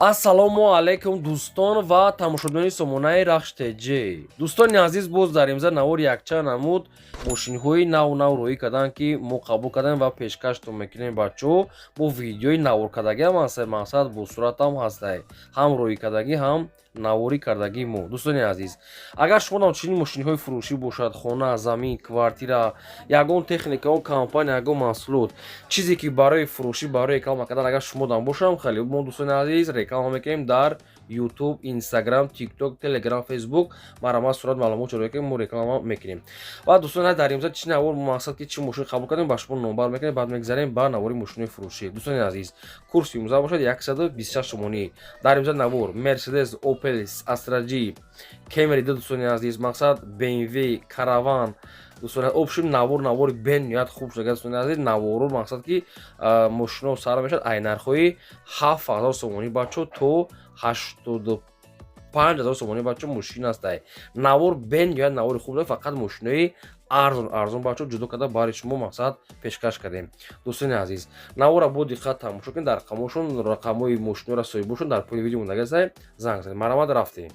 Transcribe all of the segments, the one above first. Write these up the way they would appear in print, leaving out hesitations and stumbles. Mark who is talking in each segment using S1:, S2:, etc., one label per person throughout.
S1: Ассалому алайкум, дӯстон ва тамошобинони сомонаи Рахш ТЖ. Дӯстони азиз, боз дар имза навор якчанд намуд мошинҳои нав нав роҳӣ карданд, ки мо қабул кардем ва пешкаштон мекунем, бачаҳо. Бо видеои наворкардагиам ҳаст, мақсад бо суратам ҳастай, ҳам роҳӣ кардагӣ, ҳам наворӣ кардагии мо. Дӯстони азиз, агар шумо чунин мошинҳои фурӯшӣ бошад, хона, замин, квартира, ягон техника, ягон компания, ягон маҳсулот, чизе ки барои фурӯшӣ, барои реклама кардан, агар шумо дам бошам, хеле мо, дӯстони азиз, реклама мекунем дар YouTube, Instagram, TikTok, Telegram, Facebook. Марҳамат, сурат, маълумот ҷоре ки мо реклама мекунем. Ва дӯстони, дар имза чӣ навор, мақсад ки чӣ мошин қабул кардем, ба шумо номбар мекунем, баъд мегзарем ба навори мошинои фурӯшӣ. Дӯстони азиз, курси имза бошад 126 сомонӣ. Дар имза навор Mercedes, Opel Astra G, Camry, дӯстони азиз, мақсад BMW, Караван, дӯстони, общем, навор, навори бениҳоят хуб шуда. Дӯстони азиз, наворо, мақсад ки мошино сар мешавад ай нархҳои 7000 сомонӣ, бачо, то 85 000 сомонӣ, бачо, мошин ҳастай. Навор бениҳоят навори хуб дорад, фақат мошинои арзон арзон, бачо, ҷудо карда барои шумо, мақсад, пешкаш кардем. Дӯстони азиз, навора бо диққат тамошо кунед. Дар рақамошон, рақамҳои мошиноро соҳибошон дар пои видео мондагасай, занг занед. Марҳамат, рафтем.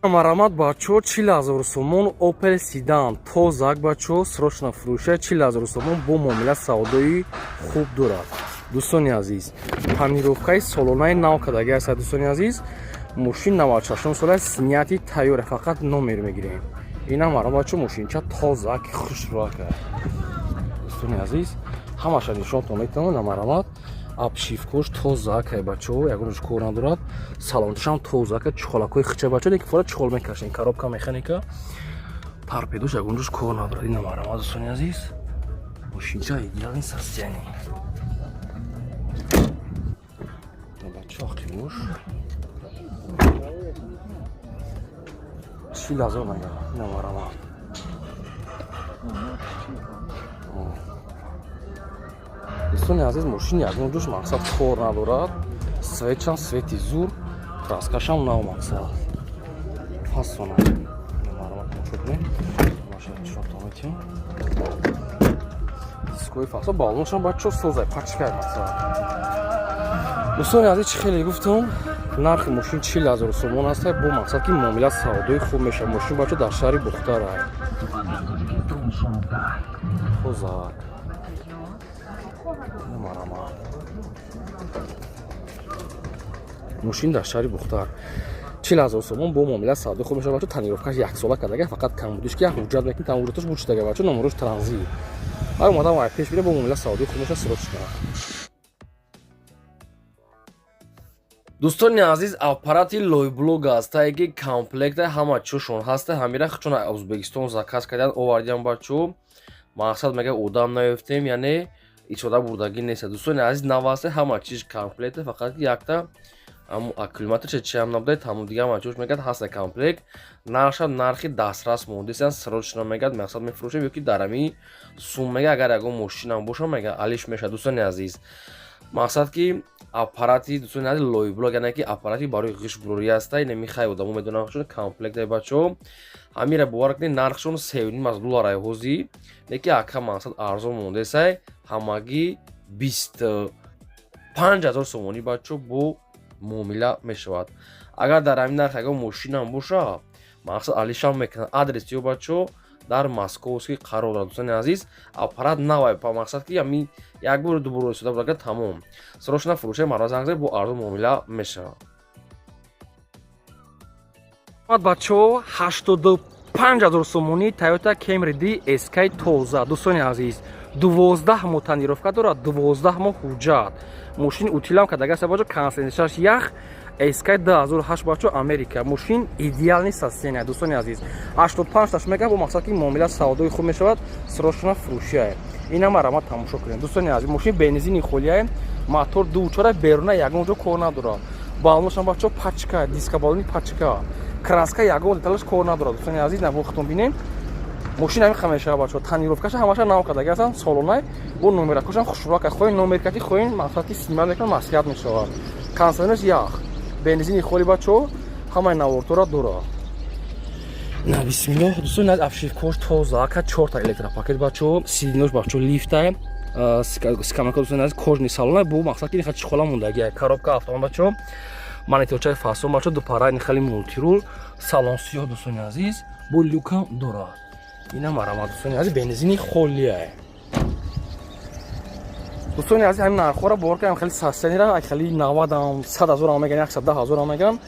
S1: Марҳамат, бачо, 40 000 сомон Опел седан тозак, бачо, срочно фурӯша, 40 000 сомон, бо муомила савдои хуб дорад. Дӯстони азиз, тонировкаи солонаи нав кардаги аст. Дӯстони азиз, мошин 96 сола, снятый, тайёра, фақат номер мегирем. Инам, марҳамат, бачо, мошинча тозак, хушрӯака. Дӯстони азиз, ҳамаша нишонтон метавонам. Марҳамат, обшивкош тозакай, бачаҳо, ягонаш кор надорад, салончашам тозака, чехолакҳои хича, бачаҳо, леки фора чехол мекашем, коробка механика, торпедош ягонҷош кор надорад. Ина, марҳамат, дӯстони азиз, мошинча идеальный состояние, бачаҳо, қимош 40 000 нагар. Ина, марҳамат. Дӯстони азиз, мошин ягон ҷош, мақсад, кор надорад, светшам свети зур, краскашам нав, мақсад, фасона. Марҳамат, тамошо кунед, нишонтон. Дискои фасо, балоншам, бачо, созай, пачкай, мақсад. Дӯстони азиз, чӣ хеле гуфтам, нархи мошин 40 000 сомон аст, бо мақсад ки муомила савдои хуб мешавад. Мошин, бачо, дар шаҳри Бухтара, тозак. Марҳамат, мошин дар шаҳри Бухтар, 40 000 сомон, бо муомила савдои хуб мешавад, бачо. Тонировкаш яксола кардага, фақат камбудиш ки як ҳуҷҷат мекунӣ, там ҳуҷҷаташ бучидага, бачо, номерош транзит. Ай омадам, ай пеш бире, бо муомила савдои хуб мешавад, срочно. Дӯстони азиз, аппарати лойблог ҳастае, ки комплекта ҳама чӯшон ҳаста. Ҳамира чун Ӯзбекистон заказ кардиан, овардиан, бачо. Мақсад, мега одам наёфтем, яъне ичода бурдагӣ нест. Дӯстони азиз, нав ҳаста, ҳама чиз комплекта, фақат якта аккумуляторша чиам набуда, тамом, дига ҳама чиз, мегӯяд, ҳаста комплект. Нархша нархи дастрас мондесан, срочно, мегӯяд, мақсад, мефурӯшем ёки дар ҳамин сум, мега, агар ягон мошинам боша, мега, алиш мешавад. Дӯстони азиз, мақсад ки аппарати, дӯстони азиз, лойблок, яъне ки аппарати барои ғишбурорӣ ҳаста. Ина михай одамо медонанд, чун комплектай, бачаҳо, ҳамира бовар кунед, нархшон 3,5 долларай ҳозӣ, леки ака, мақсад, арзон мондесай, ҳамагӣ 25 000 сомонӣ, бачаҳо, бо муомила мешавад. Агар дар ҳамин нарх ягон мошинам боша, мақсад, алишам мекунад. Адрес ё, бачаҳо, дар Московский қарор дорад. Дӯстони азиз, аппарат навай, па мақсад ки ҳамин як бор, ду бор истода бурага, тамом. Срочно фурӯшаи марва занг занед, бо арзон муомила мешавад. Бачаҳо, 85 000 сомонӣ Toyota Camry D SK тоза. Дӯстони азиз, 12 моҳ тонировка дорад, 12 моҳ ҳуҷҷат, мошин утилам кардагааст, бачо, кондиционершаш ях, SK 2008, бачо, Америка, мошин идеальный состояние. Дӯстони азиз, 85 таш мега, бо мақсад ки муомила савдои хуб мешавад, срочно фурӯшия. Ина, марҳамат, тамошо кунед. Дӯстони азиз, мошин бензини холия, мотор дучора, беруна ягон ҷо кор надорад, балонашам, бачо, пачка, диска балони пачка, краска ягон деталаш кор надорад. Дӯстони азиз, навохтон бинем, мошин ҳамин ха мешавад, бачо, тонировкаша ҳамаша нав кардаги ҳастан, солонай, бо номеракошам хушрӯака, хоҳин номеркати, хоҳин, мақсад ки снимать мекунад, маслиҳат мешавад. Кондиционерш ях, бензини холи, бачо, ҳамаи наворторо дорад. На, бисмиллоҳ, дӯстони, обшивкош тоза ака, чорта электропакет, бачо, сидинош, бачо, лифтай. Скамейка, дӯстони азиз, кожаный салона, бу мақсад ки ниха чехола мондагия. Коробка автомат, бачо, мониторчаи фасон, бачо, дупара, нихали мультирул, салон сиёҳ, дӯстони азиз, бо люкам дорад. Ина марамат, дӯстони азиз, бензини холия. Дӯстони азиз, ҳамин нархҳоро бовар кунам, хеле састанира, хеле 90-ам, 100 ҳазорам меган, 110 ҳазорам меган.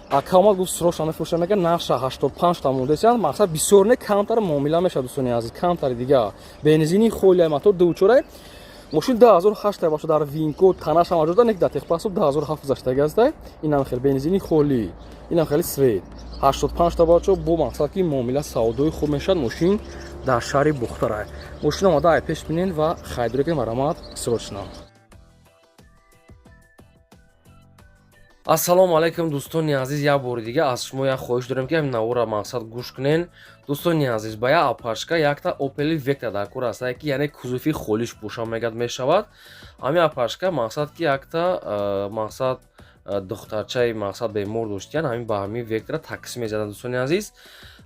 S1: Ака омад, гуфт, срочно мефурӯшам, меган, нархша 85 та мондесиян. Мақсад бисёр не, камтар муомила мешавад, дӯстони азиз, камтари дига. Бензини холия, мотор дучорай, мошин 2008 бошад, дар ВИН-код, танаш ҳам аҷода нек, дар техпаспорт 2007 гузаштаги аста. Инам хеле бензини холӣ, инам хеле свет, 85 та, бачо, бо мақсад ки муомила савдои хуб мешавад. Мошин дар шаҳри Бухтара. Мошин омада ай пеш бинен ва харидорӣ кунед, марамат, срочно. Ассалому алайкум, дӯстони азиз. Як бори дига аз шумо як хоҳиш дорем, ки ҳамин навора мақсад гӯш кунен. Дӯстони азиз, ба як апашка якта Опели Векта дар кор аста, ки яъне кузови холиш боша, мегад, мешавад. Ҳамин апашка мақсад ки якта мақсад духтарчаи мақсад бемор доштиян, ҳамин ба ҳамин Вектора такси мезаданд. Дӯстони азиз,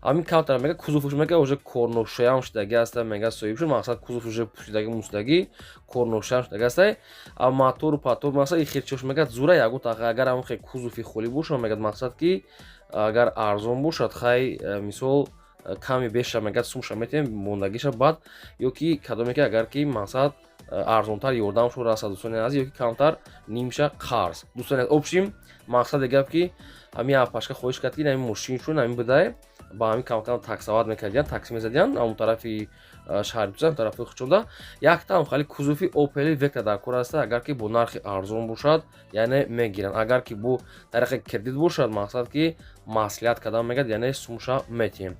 S1: ҳамин камтар мега, кузовш мега уже корношоям шудаги аста, мега, соҳиб шуд, мақсад кузов уже пӯшидаги, мусдаги, корношоям шудаги аста, а мотору патор мақсад и хелчош мега зура ягон тақа. Агар ҳамон хел кузови холӣ бошад, мегад, мақсад ки агар арзон бошад, хай, мисол, ками беша, мегад, сумша метиҳем, мондагиша баъд, ё ки кадоме ки агар ки мақсад арзонтар ёрдам шуд расад, дӯстони азиз, ё ки камтар нимша қарз. Дӯстони азиз, общем, мақсади гап ки ҳамин апашка хоҳиш кард, ки ҳамин мошин шуд, ҳамин будай, ба ҳамин камкам таксовать мекардиян, такси мезадиян ҳамон тарафи шаҳри Туза, тарафи Хучонда. Яктаам хали кузови Опели Векта дар кор аста. Агар ки бо нархи арзон бошад, яъне мегиранд. Агар ки бо тариқи кредит бошад, мақсад ки маслиҳат кардан, мегӯяд, яъне сумша метиҳем.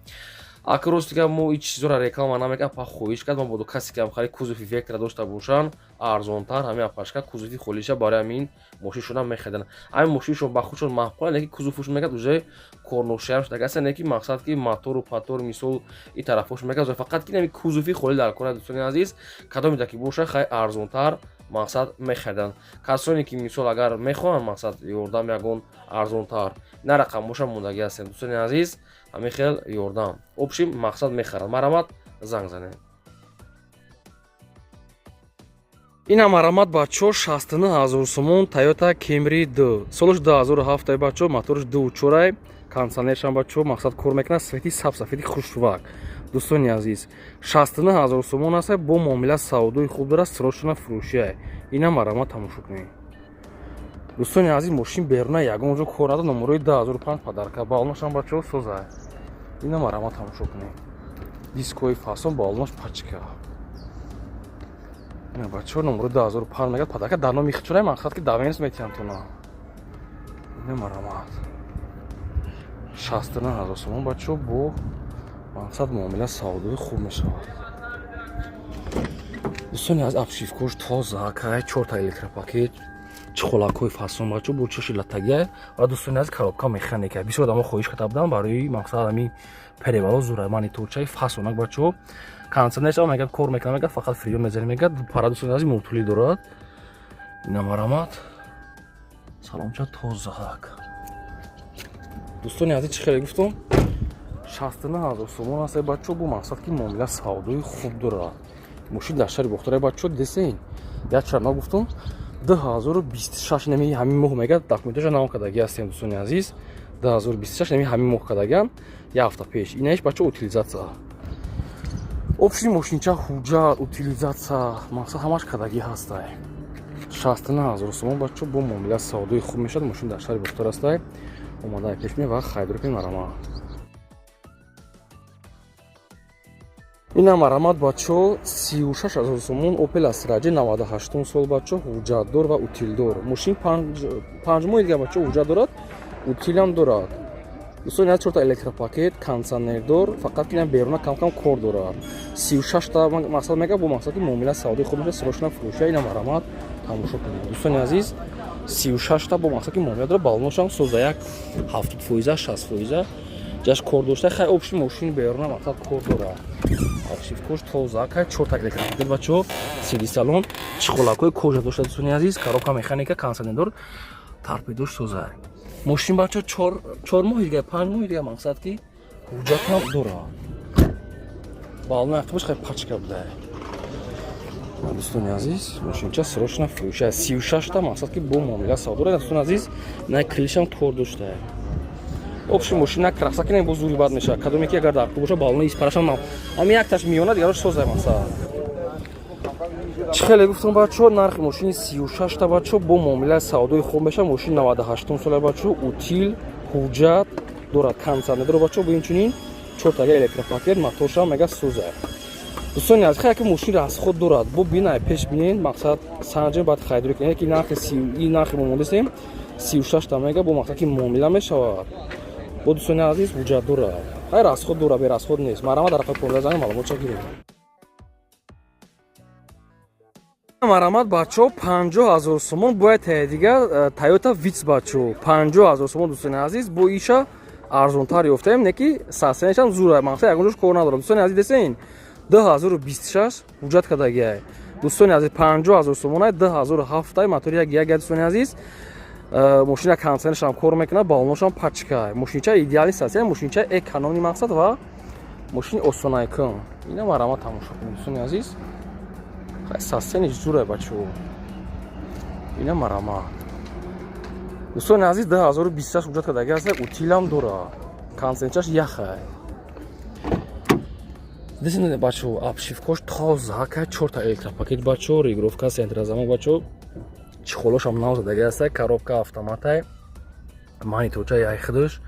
S1: Ака, рости гап, мо ҳеҷ чизоро реклама намекунем. Апа хоҳиш кард, мабодо касе ки ҳамхали кузови Вектора дошта бошанд, арзонтар, ҳамин апашка кузови холиша барои ҳамин мошиншона мехариданд. Ҳамин мошиншон ба худшон маъқул, леки кузовуш, мегӯяд, уже корношаям шуда аста, не ки мақсад ки мотору патор, мисол, и тарафош, мегӯяд, фақат ки ҳамин кузови холӣ дар кора. Дӯстони азиз, кадомеда ки боша, хай, арзонтар, мақсад, мехариданд. Касоне ки, мисол, агар мехоҳанд, мақсад, ёрдам ягон арзонтар на рақам боша, мондагӣ ҳастем. Дӯстони азиз, ҳамин хел ёрдам, общем, мақсад, мехаранд, марамат, занг занед. Ина марамат, бачо, 69 000 сомон, Тойота Кемри д, солаш 2007, бачо, моторш дучорай, кондиционершам, бачо, мақсад, кор мекунад, свети сабсафеди хушрувак. Дӯстони азиз, 69 000 сомон аст, бо муомила савдои хуб дорад, срочно фурӯшия. Ина марамат, тамошо кунед. Дӯстони азиз, мошин беруна ягон ҷо кор надод, номерои 2005, подарка, балонашам, бачо, соза. Ина марамат, тамошо кунед, дискои фасон, балонаш пачка. Ина, бачо, номерои 2005, мегӯяд, подарка, дар номи хичурай, мақсад ки давенс метиҳам туна. Ина марамат, 69 000 сомон, бачо, бо мақсад муомила савдои хуб мешавад. Дӯстони аз, обшивкош тоза, кай, чорта электропакет, чехолакҳои фасон, бачо, бо чоши латагия. Ва, дӯстони аз, коробка механика. Бисёр одамо хоҳиш карда буданд барои мақсад ҳами перевало зура, мониторчаи фасонак, бачо, кондиционер мегӯяд, кор мекунад, мегӯяд, фақат фриён мезанем, мегӯяд, пара. Дӯстони азиз, мултулӣ дорад. Ина марамат, саломча тозаак. Дӯстони азиз, чӣ хеле гуфтум, 69 000 сомон аст, бачо, бо мақсад ки муомила савдои хуб дорад. Мошин дар шаҳри Бохтара, бачо, десен як чара гуфтум, 2026 нами ҳамин моҳ, мегӯяд, документаша нав кардагӣ ҳастем. Дӯстони азиз, 2026 нами ҳамин моҳ кардагиам, як ҳафта пеш. Инаиш, бачо, утилизация. Общий мошинча, ҳуҷҷат, утилизация, мақсад, ҳамаш кардагӣ ҳастай. 69 000 сомон, бачо, бо муомила савдои хуб мешавад. Мошин дар шаҳри Бохтар астай. Омада пеш ме ва харидорӣ кунед, марамат. Ина марамат, бачо, 36 000 сомон, Опел Астра J, 98 сол, бачо, ҳуҷҷатдор ва утилдор. Мошин 5 моҳи дига, бачо, ҳуҷҷат дорад, утилам дорад. Дӯстон, ина чорта электропакет, кондиционердор, фақат ки беруна камкам кор дорад. 36 та мақсад, мега, бо мақсад ки муомила савдои хуб мешавад, срочно фурӯша. Ина марамат, тамошо кунед, дӯстони азиз, 36 та, бо мақсад ки муомила дорад, балоношам соза, як 70 фоиза, 60 фоиза ҷаш кор дошта. Хай, общий мошини беруна, мақсад, кор дорад, обшивкош тоза, кай, чорта электропакет, бачо, сиди салон, чехолакҳои кожа дошта. Дӯстони азиз, коробка механика, кондиционердор, торпедош соза. Мошин, бачо, 4 моҳи дига, 5 моҳи дига, мақсад ки ҳуҷҷатам дорад. Балони ақибаш хай пачка буда. Дӯстони азиз, мошинча срочно фурӯша. 36 та мақсад ки бо муомила савдо дорад. Дӯстони азиз, на крыльшам тор доштаа. Общий мошина краска кинем, бо зури бад мешавад. Кадоме ки агар дар кӯ боша, балони испарашам нав. Ами якташ миёна, дигарош созай мақсад. Чӣ хеле гуфтам, бачаҳо, нархи мошини 36 та, бачаҳо, бо муомила савдои хуб мешавад. Мошини 98 сола, бачаҳо, утил, ҳуҷҷат дорад, кондиционер дорад, бачаҳо, бо инчунин чортага электропакет, моторшам мега сӯза. Дӯстони азиз, хеле ки мошин расход дорад, бо бинай пеш бинен, мақсад санҷем, баъд харидорӣ кунем. Ки нархи и нархи мо мондесем 36 та мега, бо мақсад ки муомила мешавад. Бо, дӯстони азиз, ҳуҷҷат дорад, хай расход дорад, берасход нест. Марҳамат, дар рақами 15 занг, маълумотша гирем. Марҳамат, бачаҳо, 50 000 сомон бояд дигар Тойота Витс, бачаҳо, 50 000 сомон. Дӯстони азиз, бо иша арзонтар ёфтаем, не ки состояниешам зура, мақсад ягон ҷош кор надорад. Дӯстони азиз, десен, 2026 ҳуҷҷат кардагиай. Дӯстони азиз, 50 000 сомонай, 2007-ай, мотори як як. Дӯстони азиз, мошина кондиционершам кор мекунад, балоношам пачкай. Мошинча идеальный состояние, мошинча экономный мақсад ва мошини осонайкун. Ина марҳамат, тамошо кунед, дӯстони азиз. Состояние зура, бачаҳо. Ина марҳамат, дӯстони азиз, 2026 ҳуҷҷат кардаги аст, утилам дорад, кондиционерчаш яхай. Десин, бачаҳо, обшивкош тоза кай, чорта электропакет, бачаҳо, регулировка центрозамок, бачаҳо, чехолошам нав задаги аст, коробка автоматай, мониторча яй худаш,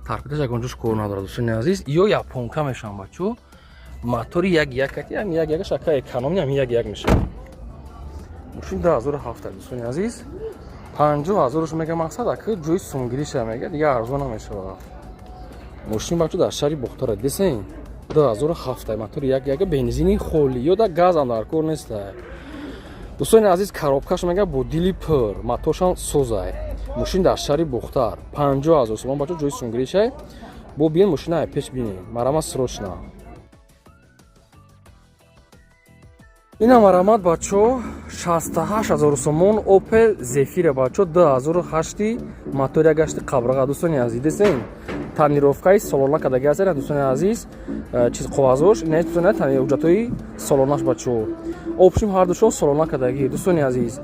S1: торпедаш ягон ҷош кор надорад. Дӯстони азиз, ё японка мешавам, бачаҳо, мотори як як ати, ами як якаш ака экономный, ами як як мешавад. Мошин 2007, дӯстони азиз, 50 000-ш мега, мақсад ака ҷои сумгириша мега, дигар арзон намешавад. Мошин, бачо, дар шаҳри Бохтара. Десен, 2007, мотори як як, бензини холӣ, ё да газам дар кор неста. Дӯстони азиз, коробкаш мега бо дили пур, моторшам созай. Мошин дар шаҳри Бохтар, 50 000 сомон, бачо, ҷои сумгиришай. Бо биен, мошина пеш бинед. Марҳамат, срочно. Ина марҳамат, бачо, 68 000 сомон Опел Зефира, бачо, 2008, мотор як гашти қабраға. Дӯстони азиз, десен, тонировкаи солона кадаги аст. Дӯстони азиз, чиз коғазош не, дӯстони, ҳуҷҷатҳои солонаш, бачо, общем ҳардушон солона кадаги. Дӯстони азиз,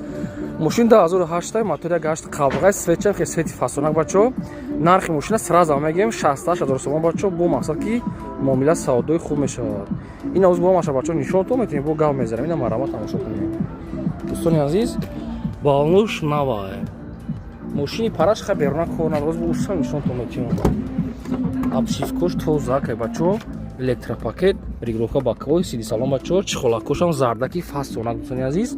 S1: мошин 2008, мотор як гашти қабрғаи, светчам хе свети фасонак. Бачо, нархи мошина сразу мегӯем, 68 000 сомон, бачо, бо мақсад ки муомила савдои хуб мешавад. Ин оз бо маша, бачо, нишонтон метавонем, бо гап мезанем. Ина марҳамат, тамошо кунем, дӯстони азиз. Балнуш навай, мошини параш ха беруна кор надорад, бо усам нишонтон метавонем. Обшивкош тоза кай, бачо, электропакет, регулировка боковой сиди салон, бачо, чехолакошам зардаки фасонак. Дӯстони азиз,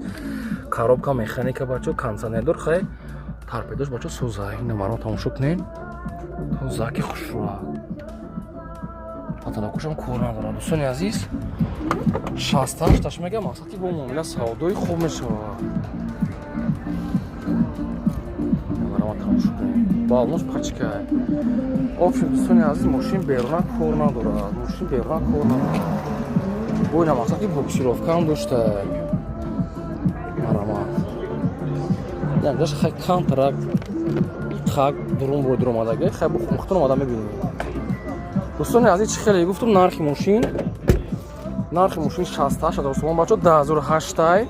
S1: коробка механика, бачо, кондиционердор, хай торпедош, бачо, соза. Ина марҳамат, тамошо кунем, тозаки хушрӯа, потолокошам кор надорад. Дӯстони азиз, 68-таш мега, мақсад ки бо муомила савдои хуб мешавад. Марҳамат, тамошо кунем, балнош пачкай. Общем, дӯстони азиз, мошин беруна кор надорад, мошин беруна кор надорад. Бо ина мақсад ки буксировкаам дошта. Марҳамат, янҷаш хай камтарак хак дурун бо дуромадаги, хай бо хунхтон омада мебинем. Дӯстони азиз, чӣ хеле гуфтум, нархи мошин 68 000 сомон, бачо, 2008-ай,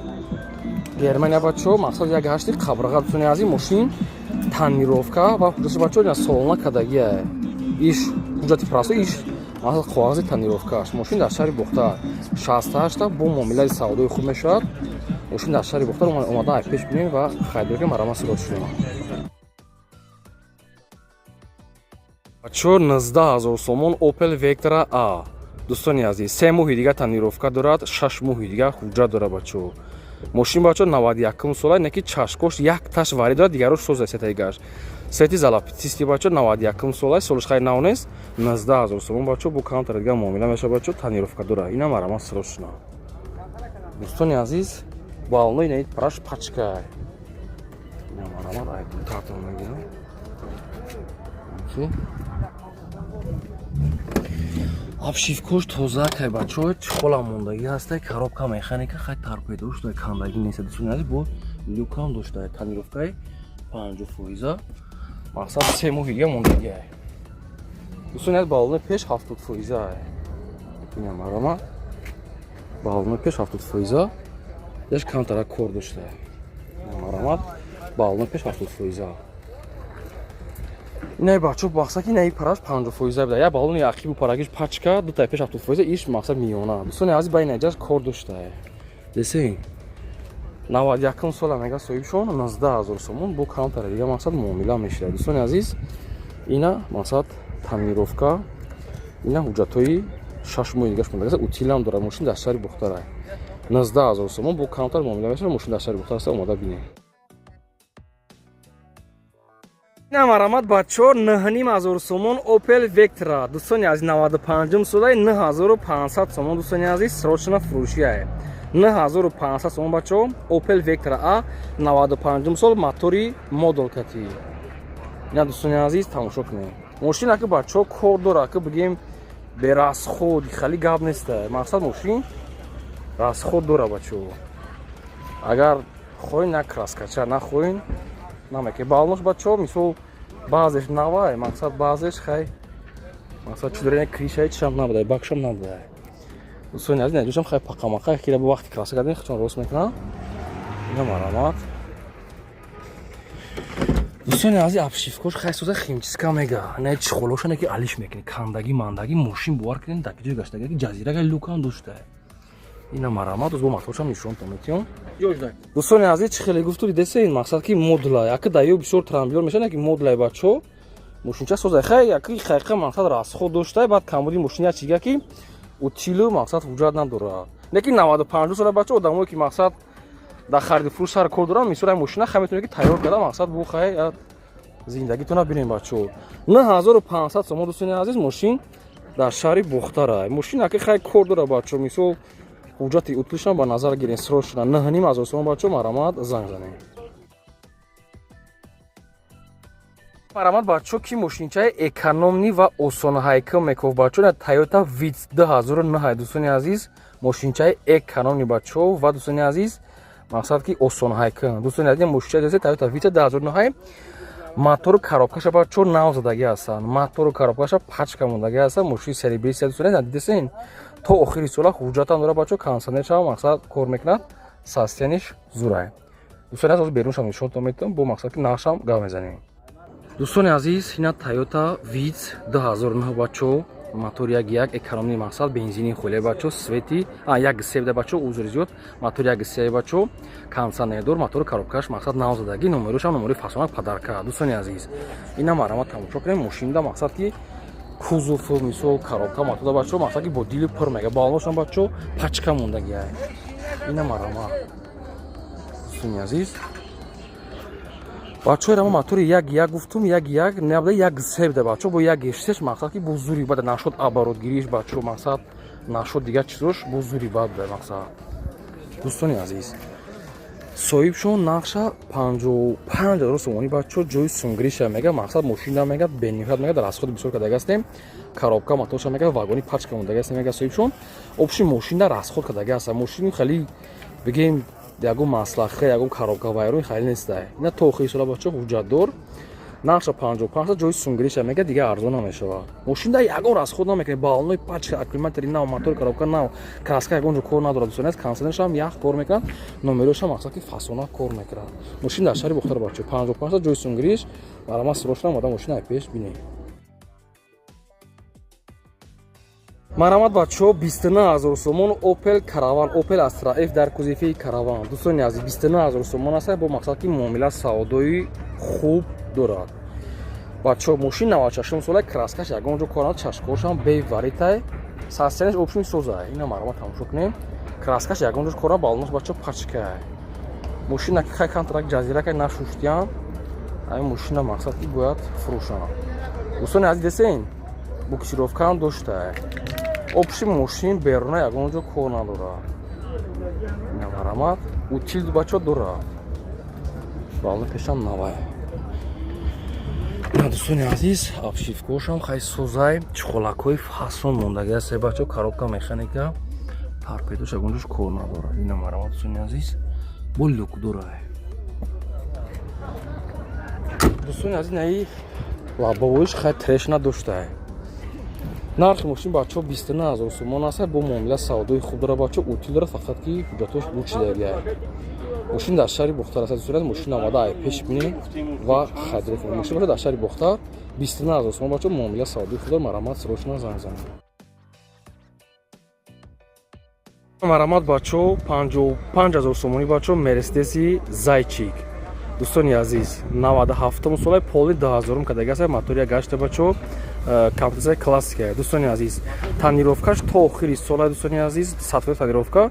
S1: Германия, бачо, мақсад як ҳашти қабраға. Дӯстони азиз, мошин тонировка ва ҳуҷҷати, бачо, ина солона кардагиа, иш ҳуҷҷати просто, иш мақсад коғази тонировкааш. Мошин дар шаҳри Бохтар, 68-та, бо муомилаи савдои хуб мешавад. Мошин дар шаҳри Бохтар, омада ай пеш бинем ва харидорӣ. Марҳамат, сирот шумо. Бачо, 19 000 сомон Опел Вектора А. Дӯстони азиз, 3 моҳи дигар тонировка дорад, 6 моҳи дигар ҳуҷҷат дорад, бачо. Мошин, бачо, 91 сола, не ки чашкош якташ вари дорад, дигарош соза, сетаигаш сети залапитисти, бачо, 91 сола, солаш хай нав нест. 19 000 сомон, бачо, бо камтар дигар муомила мешавад, бачо, тонировка дорад. Ина марҳамат, срочно. Дӯстони азиз, балнои наид параш пачкай. Ина марҳамат, ай тартон мегирам. Обшивкош тоза кай, бачо, чехола мондагӣ ҳастай, коробка механика, хай торпедош дай, кандагӣ нест. Дӯстони азиз, бо люкам доштай, тонировкаи 50%, мақсад 3 моҳи дига мондагӣ. Дӯстони азиз, балони пеш 70%. Ина марҳамат, балони пеш 70%. Даш камтара кор дошта. Марамат, баллон пеш 70%. Инаи бачо мақсад ки инаи параш 50% буда. Я баллони ақибу парагиш пачка, дутай пеш 70%, иш мақсад миёна. Дӯстони азиз, ба инаҷаш кор дошта. Десен. 91 сола мега соҳибшон 19 000 сомон бо камтара дига мақсад муомила мешавад. Дӯстони азиз, ина мақсад тонировка, ина ҳуҷҷатҳои 6 моҳи дигаш мондагиаст, утилам дорад, мошин дар шаҳри Бухтара. 19 000 сомон бо камтар муомила мешавад, мошин дар шаҳри Бухтара аст, омода бинед. Ина марамат бачо 9500 сомон Opel Vectra. Дӯстони азиз, 95 солаи 9500 сомон, дӯстони азиз, срочно фурӯшия. 9500 сомон бачо Opel Vectra А 95 сол мотори модул кати. Ина дӯстони азиз, тамошо кунед. Мошин аки бачо кор дора, ки бигем бе расход хали гап неста. Мақсад мошин расход дора бачо. Агар хоҳин на краскача, нахоҳин намеке. Балнош бачо мисол баъзеш навай, мақсад баъзеш хай мақсад чӣ дорем, крышаи чишам набудай, бакшам набудай. Дӯстони азиз, наҷошам хай пақамақа кира бо вақти краска кардем хичон рост мекунам. Ина марамат. Дӯстони азиз, обшивкош хай соза, химчистка мега. На чехолошане ки алиш мекунӣ, кандагӣ мандагӣ мошин бовар кунед, дар ҷои гаштага ки ҷазирага люкам дошта. Ина марамат, бо моторшам нишонтон метиём. Дӯстони азиз, чӣ хеле гуфту дидесе, ин мақсад ки модула, яки даё бисёр трамблёр мешавад, яки модулай бачо. Мошинча соза хай, яки хайқа мақсад расход дошта, баъд камбуди мошин як чига ки утилу мақсад ҳуҷҷат надорад. Лекин 95 сола бачо одамое ки мақсад дар хариду фурӯш сар кор доранд, мисол ай мошина хай метавонед ки тайёр карда мақсад бу хай зиндагитона бинем бачо. 9500 сомон, дӯстони азиз, мошин дар шаҳри Бухтара. Мошин аки хай кор дора бачо, мисол ҳуҷҷати утилшам ба назар гирен, срочно 9500 сомон бачо, марамат занг занем. Марамат бачо, ки мошинчаи экономный ва осонҳайкал меков бачо, на Toyota Vitz 2009, дӯстони азиз, мошинчаи экономный бачо ва дӯстони азиз, мақсад ки осонҳайкал. Дӯстони азиз, мошинчаи Toyota Vitz 2009, мотору коробкаша бачо нав задагӣ ҳастанд, мотору коробкаша пачка мондагӣ ҳастанд, мошини серебристая, дӯстони азиз, дидесен, то охири сола ҳуҷҷатам дора бачо, кондиционершам мақсад кор мекунад, состояниш зурай. Дӯстони азиз, беруншам нишонтон метавам, бо мақсад ки нақшам гап мезанем. Дӯстони азиз, ина Toyota Vitz 2009 бачо, мотор як як экономный мақсад бензини холе бачо, свети а як севда бачо, узри зиёд, мотор як се бачо, кондиционердор, мотори коробкаш мақсад нав задагӣ, номерушам номери фасонак подарка. Дӯстони азиз, ина марамат тамошо кунем, мошинда мақсад ки кузов мисол коробка мотода бачо, мақсад ки бо дили пур мега, балоношам бачо пачка мондагиай. Ина марамат, дӯстони азиз, бачаҳои ама мотори як як гуфтум, як як набуда, як себда бачо, бо як сеш мақсад ки бо зури бада нашуд оборотгириш бачо, мақсад нашуд дигар чизош бо зури бад мақсад. Дӯстони азиз, соҳибшон нақша 55 000 сомонӣ бачо, ҷои сунгириша мега, мақсад мошина мега, бениҳоят мега дар расходи бисёр кардаги ҳастем, коробка моторша мега вагони пачка мондаги ҳастем, мега соҳибшон общий мошина расход кардаги ҳаста, мошини хеле бигем ягон маслаха, ягон коробка вайрон хеле нестай. Ина то охири сола бачо ҳуҷҷатдор, нақша 55 ҷои сунгириша мега, дига арзон намешавад. Мошинда ягон расход намекунед, балонои пачка, аккумулятори нав, мотори коробка нав, краска ягон ҷо кор надорад, дӯстони азиз, кондиционершам ях кор мекунад, номерошам мақсад ки фасона кор мекунад. Мошин дар шаҳри Бухтар бачо, 55 ҷои сунгириш, барама срочно омада мошина пеш бинед. Марамат бачо, 29 000 сомон Opel Caravan, Opel Astra F дар кузови Caravan. Дӯстони азиз, 29 000 сомон аст, бо мақсад ки муомила савдои хуб дорад. Бачо, мошин 96 сола, краскаш ягон ҷо кор надорад, чашкошам беваритай, состояниш общий созай. Ина марамат тамошо кунем. Краскаш ягон ҷо кор надорад, балонош бачо пачкай. Мошина ки хай контракт ҷазиракай нашуштиян, ҳамин мошина мақсад ки бояд фурӯшанд. Дӯстони азиз, десен буксировкаам доштай. Общий мошин беруна ягон ҷо кор надорад. Ина марамат, утил бачо дорад. Балони пешам навай. На дӯстони азиз, обшивкошам хай созай, чхолакҳои фасон мондаги аст бачо, коробка механика, торпедош ягон ҷош кор надорад. Ина марамат, дӯстони азиз, бо люк дорад. Дӯстони азиз, наи лобовоиш хай трещина доштай. Нархи мошин, бачаҳо, 29 000 сомон аст, бо муомила савдои хуб дорад, бачаҳо, утил дорад, фақат ки ҳуҷҷатош бучидагия. Мошин дар шаҳри Бохтар аст. Дӯстони, мошин омада ай пеш бинед ва харидорӣ кунед. Мошин бошад дар шаҳри Бохтар, 29 000 сомон, бачаҳо, муомила савдои хуб дорад. Марҳамат, срочно занг занед. Марҳамат, бачаҳо, 55 000 сомонӣ, бачаҳо, Мерседеси Зайчик. Дӯстони азиз, 97 солаи, поли 2000 кадаги аст, мотори як гашта, бачаҳо, комплексияи классика. Дӯстони азиз, тонировкаш то охири сола. Дӯстони азиз, 100% тонировка.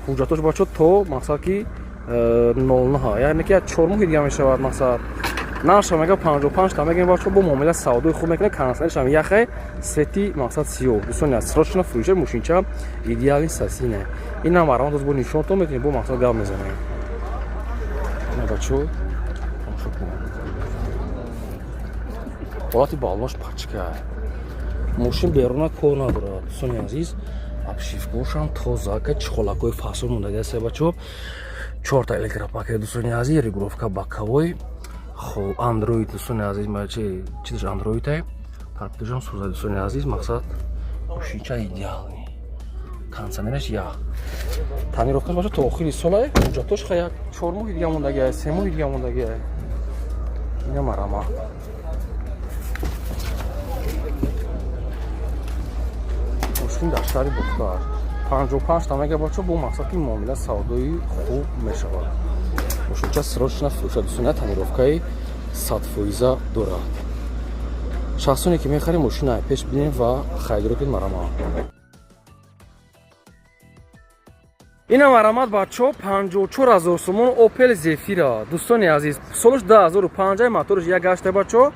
S1: Ҳуҷҷатош, бачаҳо, то мақсад ки 09, яъне ки 4 моҳи дига мешавад. Мақсад, нархша мега 55 та мегӯем, бачаҳо, бо муомила савдои хуб мекунад. Кондиционершам яхе, цвети мақсад сиёҳ. Дӯстони азиз, срочно фурӯша. Мошинча идеальный сасине. Инам марҳамат, бо нишонтон метавонем, бо мақсад гап мезанем. Ина, бачаҳо, тамошо кунед, ҳолати балош пачка. Мошин беруна кор надорад. Дӯстони азиз, обшивкаошам тоза, ка чехолакҳои фасон мондаги аст, бачаҳо, чорта электропакет. Дӯстони азиз, регулировка боковой, хоб, андроид. Дӯстони азиз, чи чизаш андроид, торпедошам сӯза. Дӯстони азиз, мақсад, мошинча идеальный, кондиционераш ях, тонировкаш баша то охири сола. Ҳуҷҷатош ха як 4 моҳи дига мондагиа, 3 моҳи дига мондагиа. Ина марама. Мошин дар шаҳри Бохтар, 55 та мега, бачо, бо мақсад ки муомила савдои хуб мешавад. Мошинча срочно фурӯшад. Дӯстони, тонировкаи 100% дорад. Шахсоне ки мехарем, мошина пеш бинем ва харидорӣ кунед. Марама. Ина марҳамат, бачаҳо, 54 000 сомон, Опел Зефира. Дӯстони азиз, солаш 2005, мотораш як гашта, бачаҳо,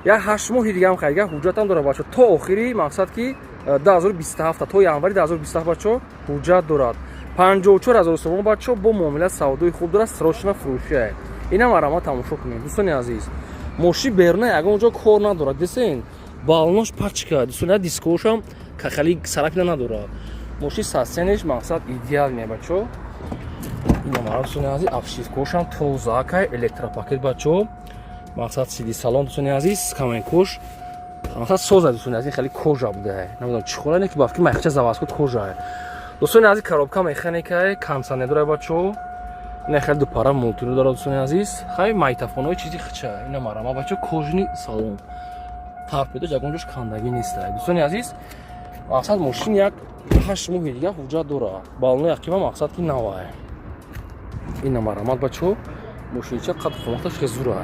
S1: як 8 моҳи дигаам харида, ҳуҷҷатам дорад, бачаҳо, то охири мақсад ки 2027, то январи 2027, бачаҳо, ҳуҷҷат дорад. 54 000 сомон, бачаҳо, бо муомила савдои хуб дорад, срочно фурӯшия. Ина марҳамат, тамошо кунед. Дӯстони азиз, мошин беруна ягон ҷо кор надорад, десен, балнош пачка. Дӯстони, дискошам хали царапина надорад. Мошин состояниеш мақсад идеальный, бачаҳо. Ина марҳамат, дӯстони азиз, обшивкошам тоза, электропакет, бачаҳо, мақсад сиди салон. Дӯстони азиз, каменкош мақсад соза. Дӯстони азиз, хеле кожа буда, намедонам чӣ хора, не ки бафки майхча заводской кожа. Дӯстони азиз, коробка механикае, кондиционер дора, бачаҳо, ина хеле дупара мултиро дорад. Дӯстони азиз, хай майтафонои чизи хича. Ина марҳамат, бачаҳо, кожаный салон, торпедош ягон ҷош кандагӣ нест. Дӯстони азиз, мақсад, мошин як 8 моҳи дига ҳуҷҷат дорад, балонои ақиба мақсад ки навай. Ина марҳамат, бачаҳо, мошинча қад қоматаш хезура.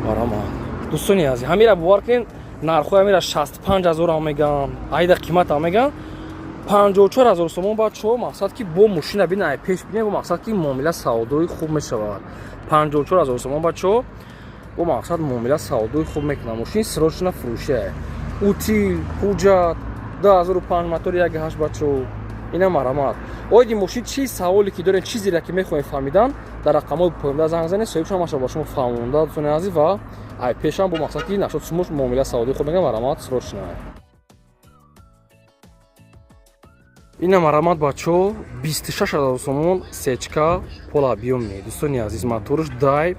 S1: Марҳамат, дӯстони азиз, ҳамира бовар кунед, нархҳои ҳамира 65 000 ам меган, айда қиматам меган, 54 000 сомон, бачаҳо. Мақсад ки бо мошина бина, пеш бина, бо мақсад ки муомила савдои хуб мешавад. 54 000 сомон, бачаҳо, бо мақсад муомила савдои хуб мекунад. Мошин срочно фурӯшия, утил, ҳуҷҷат, 2005, мотори 1.8, бачаҳо. Ина марҳамат. Оиди мошин чӣ саволе ки дорем, чизере ки мехоҳем фаҳмидан, дар рақамҳои поёнда занг занед, соҳибшон ҳамаша ба шумо фаҳмонда. Дӯстони азиз, ва ай пешам бо мақсад ки нашод шумо муомила савдои хуб мекунад. Марҳамат, срочно. Ина марҳамат, бачаҳо, 26 000 сомон, сечка полуобъёмный. Дӯстони азиз, моторш дай,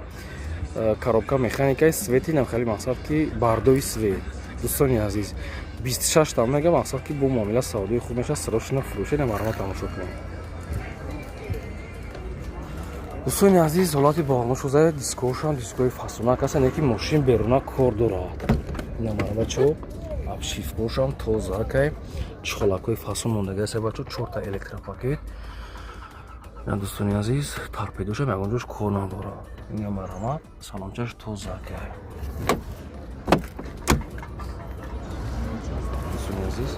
S1: коробка механикаи, цвети нам хеле мақсад ки бордовый цвет. Дӯстони азиз, 26 там мега, мақсад ки бо муомила савдои хуб мешавад, срочно фурӯша. Ина марҳамат, тамошо кунед. Дӯстони азиз, ҳолати балоношоза, дискошам дискои фасонак ҳастанд, яки мошин беруна кор дорад. Ина марҳамат, бачаҳо, обшивкошам тозакай, чехолакҳои фасон мондаги аст, бачаҳо, чорта электропакет. Ина, дӯстони азиз, торпедошам ягон ҷош кор надорад. Ина марҳамат, салончаш тозакай. Дӯстони азиз,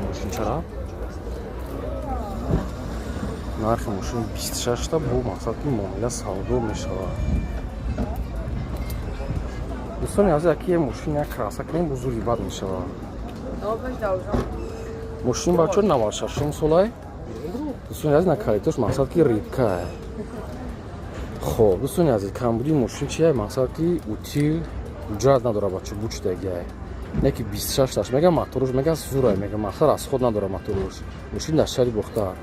S1: мошинчара нархи мошин 26 та, бо мақсад ки муомила савдо мешавад. Дӯстони азиз, аки мошин як краса кунем, бузурги бад мешавад. Мошин, бачо, 96 солай. Дӯстони азиз, на калитош мақсад ки рибка. Хоб, дӯстони азиз, камбудии мошин чия? Мақсад ки утил, ҳуҷҷат надорад, бачо, бучидагиай, не ки 26 таш мега, моторуш мега зурай, мега мақсад расход надорад моторуш. Мошин дар шаҳри Бохтар,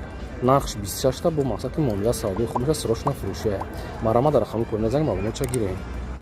S1: нархш 26 та, бо мақсад ки муомила савдои хуб мешавад, срочно фурӯшия. Марҳамат, дар рақами поёна занг, маълумотша гирем.